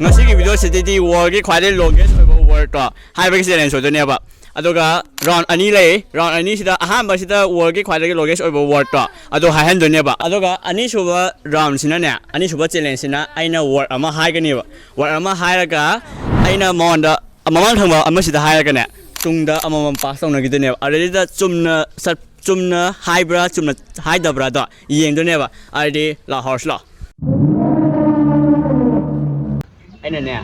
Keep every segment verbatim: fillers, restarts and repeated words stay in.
ꯉꯁꯤꯒꯤ ꯚꯤꯗꯤꯑꯣꯁꯤꯗꯗꯤ ꯋꯥꯔꯜꯒꯤ ꯈ꯭ꯋꯥꯏꯗꯒꯤ ꯂꯣꯡꯒꯦꯁ ꯑꯣꯏꯕ ꯋꯥꯔꯗꯇꯣ ꯍꯥꯏꯕꯒꯤ ꯆꯦꯂꯦꯟꯖ ꯑꯣꯏꯗꯣꯏꯅꯦꯕ꯫ ꯑꯗꯨꯒ ꯔꯥꯎꯟ ꯑꯅꯤ ꯂꯩ꯫ ꯔꯥꯎꯟ ꯑꯅꯤꯁꯤꯗ ꯑꯍꯥꯟꯕꯁꯤꯗ ꯋꯥꯔꯜꯒꯤ ꯈ꯭ꯋꯥꯏꯗꯒꯤ ꯂꯣꯡꯒꯦꯁ ꯑꯣꯏꯕ ꯋꯥꯔꯗꯇꯣ ꯑꯗꯨ ꯍꯥꯏꯍꯟꯗꯣꯏꯅꯦꯕ꯫ ꯑꯗꯨꯒ ꯑꯅꯤꯁꯨꯕ ꯔꯥꯎꯟꯁꯤꯅꯅꯦ, ꯑꯅꯤꯁꯨꯕ ꯆꯦꯂꯦꯟꯖꯁꯤꯅ ꯑꯩꯅ ꯋꯥꯔꯗ ꯑꯃ ꯍꯥꯏꯒꯅꯦꯕ꯫ ꯋꯥꯔꯗ ꯑꯃ ꯍꯥꯏꯔꯒ ꯑꯩꯅ ꯃꯉꯣꯟꯗ ꯃꯃꯥꯡ ꯊꯪꯕ ꯑꯃꯁꯤꯗ ꯍꯥꯏꯔꯒꯅꯦ, ꯇꯨꯡꯗ ꯑꯃꯃꯝ ꯄꯥꯁ ꯇꯧꯅꯈꯤꯗꯣꯏꯅꯦꯕ꯫ ꯑꯗꯨꯗꯩꯗ ꯆꯨꯝꯅ ꯆꯠ-, ꯆꯨꯝꯅ ꯍꯥꯏꯕ꯭ꯔꯥ ꯆꯨꯝꯅ ꯍꯥꯏꯗꯕ꯭ꯔꯥꯗꯣ ꯌꯦꯡꯗꯣꯏꯅꯦꯕ꯫ ꯑꯗꯨꯗꯤ ꯂꯥꯎ, ꯍꯧꯔꯁꯤ ꯂꯥꯎ꯫ ꯑꯩꯅꯅꯦ,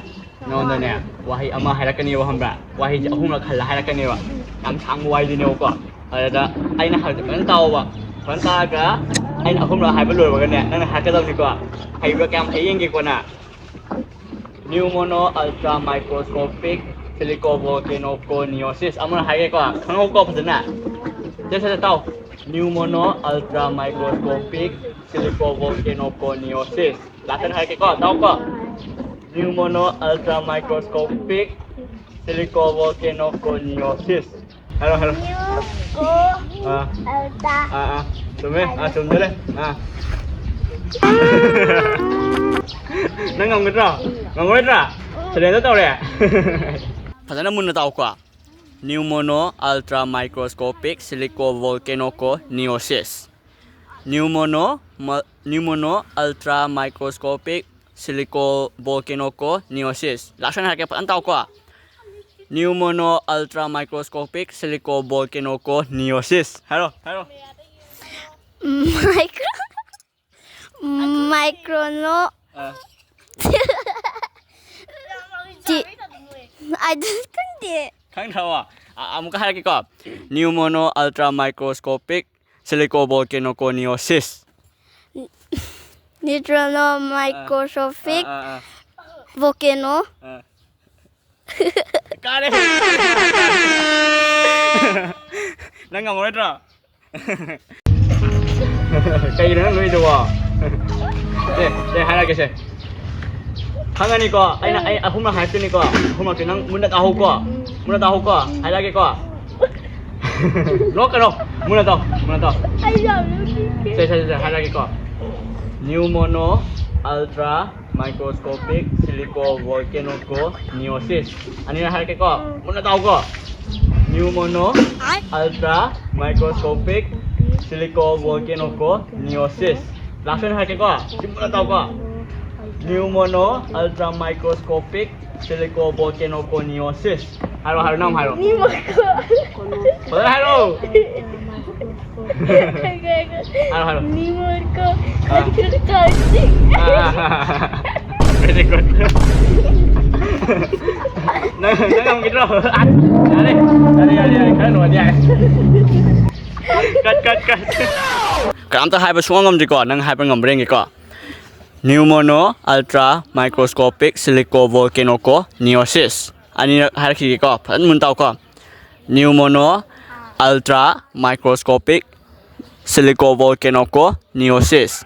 ꯅꯉꯣꯟꯗꯅꯦ, ꯋꯥꯍꯩ ꯑꯃ ꯍꯥꯏꯔꯛꯀꯅꯦꯕ, ꯈꯪꯕ꯭ꯔꯥ? ꯋꯥꯍꯩꯁꯦ ꯑꯍꯨꯝꯂꯛ ꯍꯜꯂ ꯍꯥꯏꯔꯛꯀꯅꯦꯕ꯫ ꯌꯥꯝ ꯁꯥꯡꯕ ꯋꯥꯍꯩꯗꯨꯅꯦꯕꯀꯣ꯫ ꯑꯗꯨꯗ ꯑꯩꯅ ꯍꯥꯏꯕꯁꯦ ꯐꯖꯅ ꯇꯥꯎꯕ꯫ ꯐꯖꯅ ꯇꯥꯔꯒ ꯑꯩꯅ ꯑꯍꯨꯝꯂꯛ ꯍꯥꯏꯕ ꯂꯣꯏꯕꯒꯅꯦ, ꯅꯪꯅ ꯍꯥꯏꯔꯛꯀꯗꯕꯅꯤꯀꯣ꯫ ꯍꯩꯕ꯭ꯔꯥ, ꯀꯌꯥꯝ ꯍꯩ ꯌꯦꯡꯒꯦꯀꯣ ꯅꯪ꯫ Pneumono ultramicroscopic silicovolcanoconiosis꯫ ꯑꯃꯨꯛ ꯍꯥꯏꯒꯦꯀꯣ, ꯈꯪꯍꯧꯀꯣ ꯐꯖꯅ꯫ ꯁꯦ, ꯁꯦ, ꯁꯦ, ꯇꯥꯎ꯫ Pneumono ultramicroscopic silicovolcanoconiosis꯫ ꯂꯥꯁꯇ ꯍꯥꯏꯔꯛꯀꯦꯀꯣ, ꯇꯥꯎꯀꯣ꯫ Pneumono ultramicroscopic silicovolcanoconiosis꯫ ꯍꯥꯏꯔꯣ, ꯍꯥꯏꯔꯣ꯫ ꯑꯥ꯫ ꯑꯥ, ꯑꯥ, ꯆꯨꯝꯃꯦ꯫ ꯑꯥ, ꯆꯨꯝꯗꯣꯔꯦ꯫ ꯑꯥ꯫ ꯅꯪ ꯉꯝꯒꯗ꯭ꯔꯣ? ꯉꯝꯃꯔꯣꯏꯗ꯭ꯔꯥ? ꯁꯔꯦꯟꯗꯔ ꯇꯧꯔꯦ꯫ ꯐꯖꯅ ꯃꯨꯟꯅ ꯇꯥꯎꯀꯣ꯫ Pneumono ultramicroscopic silicovolcanoconiosis. Pneumono, ma-, pneumono ultramicroscopic silicovolcanoconiosis꯫ ꯂꯥꯁ ꯑꯣꯏꯅ ꯍꯥꯏꯔꯛꯀꯦ, ꯐꯖꯅ ꯇꯥꯎꯀꯣ꯫ Pneumono ultramicroscopic silicovolcanoconiosis꯫ ꯍꯥꯏꯔꯣ, ꯍꯥꯏꯔꯣ꯫ Micro, microno ꯑꯥ꯫ ꯇꯤ-, ꯑꯗꯨ ꯈꯪꯗꯦ꯫ ꯈꯪꯗ꯭ꯔꯕꯣ? ꯑ-, ꯑꯃꯨꯛꯀ ꯍꯥꯏꯔꯛꯀꯦꯀꯣ꯫ Pneumono ultramicroscopic silicovolcanoconiosis꯫ Neutrono microscopic ꯑꯥ, ꯑꯥ, ꯑꯥ꯫ Volcano꯫ ꯑꯥ꯫ ꯀꯥꯔꯦ꯫ ꯅꯪ ꯉꯝꯃꯔꯣꯏꯗ꯭ꯔꯣ? ꯀꯩꯒꯤꯅꯣ ꯅꯪ ꯅꯣꯏꯗꯨꯕꯣ? ꯁꯦ, ꯁꯦ, ꯍꯥꯏꯔꯛꯑꯒꯦꯁꯦ꯫ ꯈꯪꯉꯅꯤꯀꯣ? ꯑꯩꯅ, ꯑꯩ ꯑꯍꯨꯝꯂꯛ ꯍꯥꯏꯔꯛꯇꯣꯏꯅꯤꯀꯣ꯫ ꯑꯍꯨꯝꯂꯛꯇꯤ ꯅꯪ ꯃꯨꯟꯅ ꯇꯥꯍꯧꯀꯣ꯫ ꯃꯨꯟꯅ ꯇꯥꯍꯧꯀꯣ꯫ ꯍꯥꯏꯔꯛꯑꯒꯦꯀꯣ꯫ ꯅꯣꯛꯀꯅꯣ꯫ ꯃꯨꯟꯅ ꯇꯥꯎ꯫ ꯃꯨꯟꯅ ꯇꯥꯎ꯫ ꯑꯩ ꯌꯥꯝ ꯅꯣꯛꯅꯤꯡꯉꯦ꯫ ꯁꯦ, ꯁꯦ, ꯁꯦ, ꯍꯥꯏꯔꯛꯑꯒꯦꯀꯣ꯫ Pneumono ultra microscopic silicovolcanoconiosis. ꯑꯅꯤꯔꯛ ꯍꯥꯏꯔꯛꯀꯦꯀꯣ, ꯃꯨꯟꯅ ꯇꯥꯎꯀꯣ꯫ Pneumono ultra microscopic silicovolcanoconiosis. Last one ꯍꯥꯏꯔꯛꯀꯦꯀꯣ, ꯁꯤ ꯃꯨꯟꯅ ꯇꯥꯎꯀꯣ꯫ Pneumono ultra microscopic silicovolcanoconiosis. ꯍꯥꯏꯔꯣ, ꯍꯥꯏꯔꯣ, ꯅꯪ ꯍꯥꯏꯔꯣ꯫ ꯐꯖꯅ ꯍꯥꯏꯔꯣ꯫ ꯍꯥꯏꯔꯣ, ꯍꯥꯏꯔꯣ꯫ Pneumono. ꯑꯥ꯫ Very good. ꯅꯪ, ꯅꯪ ꯉꯝꯈꯤꯗ꯭ꯔꯣ? ꯑꯁ, ꯌꯥꯔꯦ꯫ ꯌꯥꯔꯦ, ꯌꯥꯔꯦ, ꯌꯥꯔꯦ꯫ ꯈꯔ ꯅꯨꯡꯉꯥꯏꯗꯤ ꯌꯥꯔꯦ꯫ Cut, cut, cut. ꯀꯅꯥꯝꯇ ꯍꯥꯏꯕ ꯁꯨꯡꯉꯝ ꯉꯝꯗ꯭ꯔꯤꯀꯣ꯫ ꯅꯪ ꯍꯥꯏꯕ ꯉꯝꯕ꯭ꯔꯥ ꯌꯦꯡꯒꯦꯀꯣ꯫ Pneumono ultra microscopic silicovolcanoconiosis. ꯑꯅꯤꯔꯛ ꯍꯥꯏꯔꯛꯈꯤꯒꯦꯀꯣ, ꯐꯖꯅ ꯃꯨꯟ ꯇꯥꯎꯀꯣ꯫ Pneumono ultra microscopic silicovolcanoconiosis.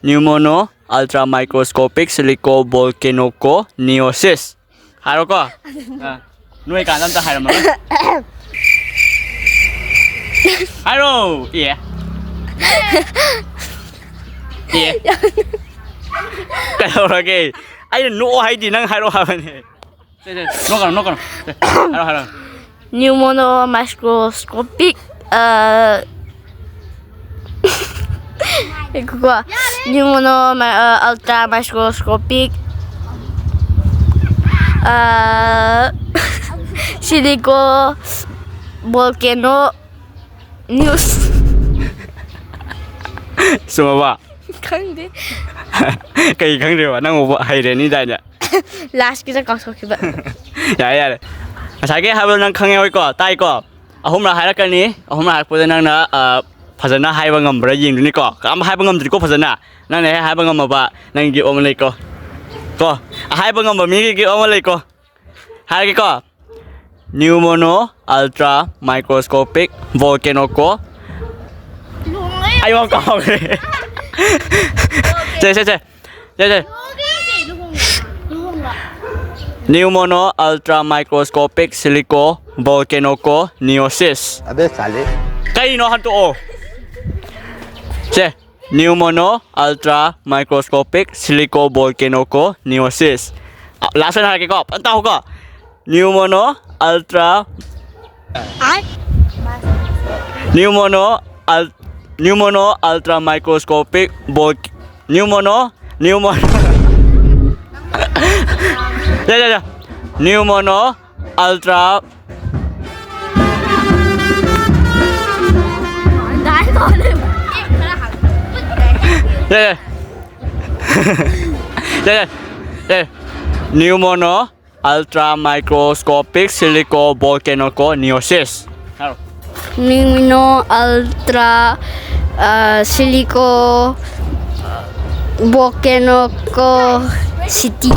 Pneumono ultra microscopic silicovolcanoconiosis. ꯍꯥꯏꯔꯣꯀꯣ꯫ ꯑꯥ, ꯅꯣꯏ ꯀꯥꯟꯗ ꯑꯝꯇ ꯍꯥꯏꯔꯝꯃꯒ꯫ ꯍꯥꯏꯔꯣ꯫ ꯑꯦ꯫ ꯑꯦ꯫ ꯀꯩꯗꯧꯔꯒꯦ? ꯑꯩꯅ ꯅꯣꯛꯑꯣ ꯍꯥꯏꯗꯤ ꯅꯪ ꯍꯥꯏꯔꯛꯑꯣ ꯍꯥꯏꯕꯅꯦ꯫ ꯁꯦ, ꯁꯦ, ꯅꯣꯛꯀꯅꯨ, ꯅꯣꯛꯀꯅꯨ꯫ ꯁꯦ, ꯍꯥꯏꯔꯣ, ꯍꯥꯏꯔꯣ꯫ Pneumono microscopic, ꯑ, ꯉꯥꯏꯈꯣꯀꯣ꯫ Pneumono mi-, ꯑ, ultra microscopic, ꯑ, silico volcano news꯫ ꯆꯨꯝꯃꯕ? ꯈꯪꯗꯦ꯫ ꯀꯩ ꯈꯪꯗ꯭ꯔꯤꯕ? ꯅꯪ ꯎꯕ ꯍꯩꯔꯦꯅꯤꯗꯥꯏꯅꯦ? Last ꯀꯤꯗ ꯀꯥꯎꯊꯣꯛꯈꯤꯕ꯫ ꯌꯥꯔꯦ, ꯌꯥꯔꯦ꯫ ꯉꯁꯥꯏꯒꯤ ꯍꯥꯏꯕꯗꯣ ꯅꯪ ꯈꯪꯉꯦ ꯍꯣꯏꯀꯣ? ꯇꯥꯏꯀꯣ? ꯑꯍꯨꯝꯂꯛ ꯍꯥꯏꯔꯛꯀꯅꯤ꯫ ꯑꯍꯨꯝꯂꯛ ꯍꯥꯏꯔꯛꯄꯗ ꯅꯪꯅ, ꯑ, ꯐꯖꯅ ꯍꯥꯏꯕ ꯉꯝꯕ꯭ꯔꯥ ꯌꯦꯡꯗꯣꯏꯅꯤꯀꯣ? ꯀꯅꯥꯝ ꯍꯥꯏꯕ ꯉꯝꯗ꯭ꯔꯤꯀꯣ ꯐꯖꯅ? ꯅꯪꯅ ꯍꯦꯛ ꯍꯥꯏꯕ ꯉꯝꯃꯕ ꯅꯪꯒꯤ gift ꯑꯃ ꯂꯩꯀꯣ꯫ ꯀꯣ? ꯑꯍꯥꯏꯕ ꯉꯝꯕ ꯃꯤꯒꯤ gift ꯑꯃ ꯂꯩꯀꯣ꯫ ꯍꯥꯏꯔꯒꯦꯀꯣ꯫ Pneumono ultra microscopic volcanoco. ꯑꯩ ꯋꯥ ꯀꯥꯎꯔꯦ꯫ ꯁꯦ, ꯁꯦ, ꯁꯦ꯫ ꯁꯦ, ꯁꯦ꯫ Pneumono ultra microscopic silico volcanoconiosis. ꯑꯕꯦ ꯁꯥꯂꯦ꯫ ꯀꯩꯅꯣ ꯍꯟꯇꯣꯛꯑꯣ꯫ ꯁꯦ꯫ Pneumono ultra microscopic silicovolcanoconiosis. ꯂꯥꯁ ꯑꯣꯏꯅ ꯍꯥꯏꯔꯛꯀꯦꯀꯣ, ꯐꯖꯅ ꯇꯥꯎꯀꯣ꯫ Pneumono ultra Pneumono al Pneumono ultra microscopic vol Pneumono Pneumono ꯌꯥ ꯌꯥ ꯌꯥ Pneumono ultra ꯌꯥ ꯌꯥ ꯌꯥ ꯌꯥ ꯌꯥ Pneumono ultra microscopic silicovolcanoconiosis. Pneumono ultra uh, silico volcanoco city.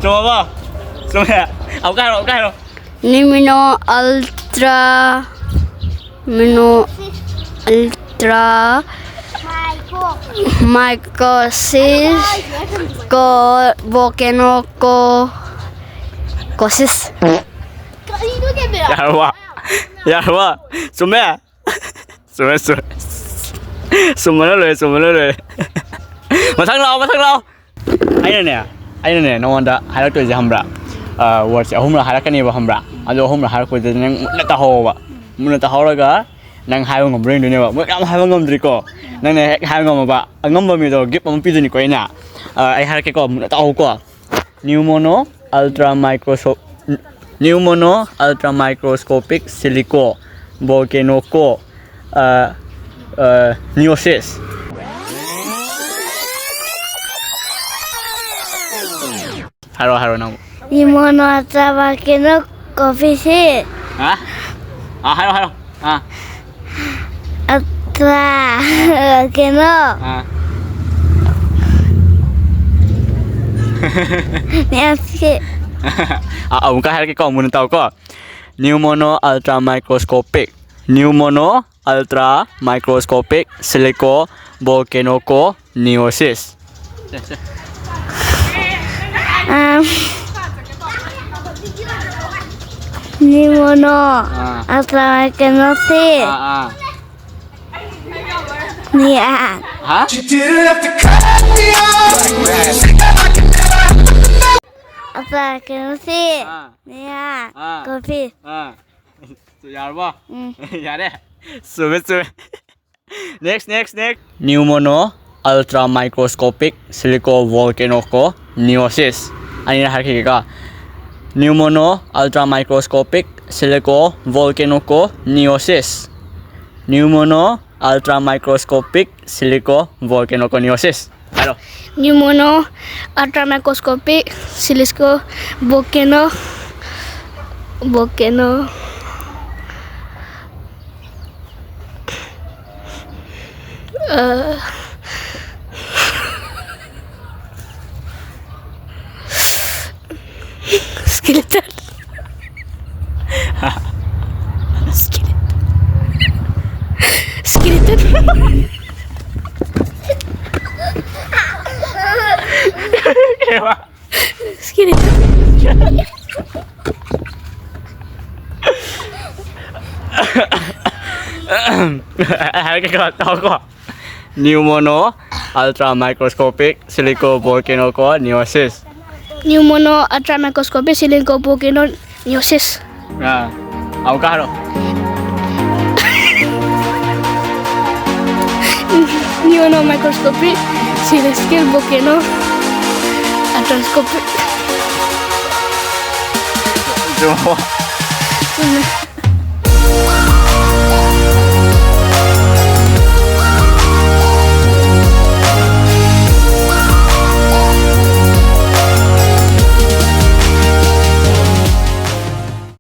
ꯆꯨꯝꯃꯕꯣ? ꯆꯨꯝꯃꯦ꯫ ꯑꯃꯨꯛꯀ ꯍꯥꯏꯔꯣ, ꯑꯃꯨꯛꯀ ꯍꯥꯏꯔꯣ꯫ Pneumono ultra Pneumono ultra microsis co volcano co cosis. ꯌꯥꯔꯕ? ꯌꯥꯔꯕ? ꯆꯨꯝꯃꯦ? ꯆꯨꯝꯃꯦ, ꯆꯨꯝꯃꯦ꯫ ꯆꯨꯝꯕꯅ ꯂꯣꯏꯔꯦ, ꯆꯨꯝꯕꯅ ꯂꯣꯏꯔꯦ꯫ ꯃꯊꯪ ꯂꯥꯛꯑꯣ, ꯃꯊꯪ ꯂꯥꯛꯑꯣ꯫ ꯑꯩꯅꯅꯦ, ꯑꯩꯅꯅꯦ ꯅꯉꯣꯟꯗ ꯍꯥꯏꯔꯛꯇꯣꯏꯁꯦ ꯈꯪꯕ꯭ꯔꯥ? ꯋꯥꯔꯗꯁꯦ ꯑꯍꯨꯝꯂꯛ ꯍꯥꯏꯔꯛꯀꯅꯦꯕ, ꯈꯪꯕ꯭ꯔꯥ? ꯑꯗꯣ ꯑꯍꯨꯝꯂꯛ ꯍꯥꯏꯔꯛꯄꯗꯨꯗ ꯅꯪ ꯃꯨꯟꯅ ꯇꯥꯍꯧꯕ꯫ ꯃꯨꯟꯅ ꯇꯥꯍꯧꯔꯒ ꯅꯪ ꯍꯥꯏꯕ ꯉꯝꯕ꯭ꯔꯥ ꯌꯦꯡꯗꯣꯏꯅꯦꯕ꯫ ꯃꯣꯏ ꯌꯥꯝ ꯍꯥꯏꯕ ꯉꯝꯗ꯭ꯔꯤꯀꯣ꯫ ꯅꯪꯅ ꯍꯦꯛ ꯍꯥꯏꯕ ꯉꯝꯃꯕ, ꯑꯉꯝꯕ ꯃꯤꯗꯣ ꯒꯤꯐ ꯑꯃ ꯄꯤꯗꯣꯏꯅꯤꯀꯣ ꯑꯩꯅ꯫ ꯑ, ꯑꯩ ꯍꯥꯏꯔꯛꯀꯦꯀꯣ, ꯃꯨꯟꯅ ꯇꯥꯍꯧꯀꯣ꯫ Pneumono ultra microscope Pneumono ultra microscopic silico volcanoco ꯑ, ꯑ, niosis꯫ ꯍꯥꯏꯔꯣ, ꯍꯥꯏꯔꯣ ꯅꯪ꯫ Pneumono ultra volcano coffee ꯍꯥ? ꯑꯥ, ꯍꯥꯏꯔꯣ, ꯍꯥꯏꯔꯣ꯫ ꯑꯥ꯫ Ultra volcano ꯑꯥ꯫ Niosis꯫ ꯑꯥ, ꯑꯃꯨꯛꯀ ꯍꯥꯏꯔꯛꯀꯦꯀꯣ, ꯃꯨꯟꯅ ꯇꯥꯎꯀꯣ꯫ Pneumono ultra microscopic Pneumono ultra microscopic silico volcanoco niosis. Um, Pneumono ꯑꯥ꯫ Ultra microscopic ꯑꯥ, ꯑꯥ꯫ 你啊，啊？阿爸，给我去。啊你啊，啊狗屁。啊，ꯌꯥꯔꯕꯣ? ꯎꯝ꯫ ꯌꯥꯔꯦ꯫ ꯆꯨꯝꯃꯦ ꯆꯨꯝꯃꯦ꯫ Next, next, next. Pneumono ultramicroscopic silicovolcanoconiosis. ꯑꯅꯤꯔꯛ ꯍꯥꯏꯔꯛꯈꯤꯒꯦꯀꯣ. Pneumono ultramicroscopic silicovolcanoconiosis. Pneumono ultramicroscopic silicovolcanoconiosis. ꯍꯥꯏꯔꯣ꯫ Pneumono ultramicroscopic silico volcano volcano. Uh, skeleton. Skeleton. Skeleton. ꯍꯥꯏꯔꯒꯦꯀꯣ, ꯇꯥꯎꯀꯣ꯫ Pneumono ultramicroscopic silicovolcanoconiosis. Pneumono ultramicroscopic silicovolcanoconiosis. ꯑꯥ, ꯑꯃꯨꯛꯀ ꯍꯥꯏꯔꯣ꯫ Pneumono microscopic silico volcano ultrascopic. ꯆꯨꯝꯃꯣ꯫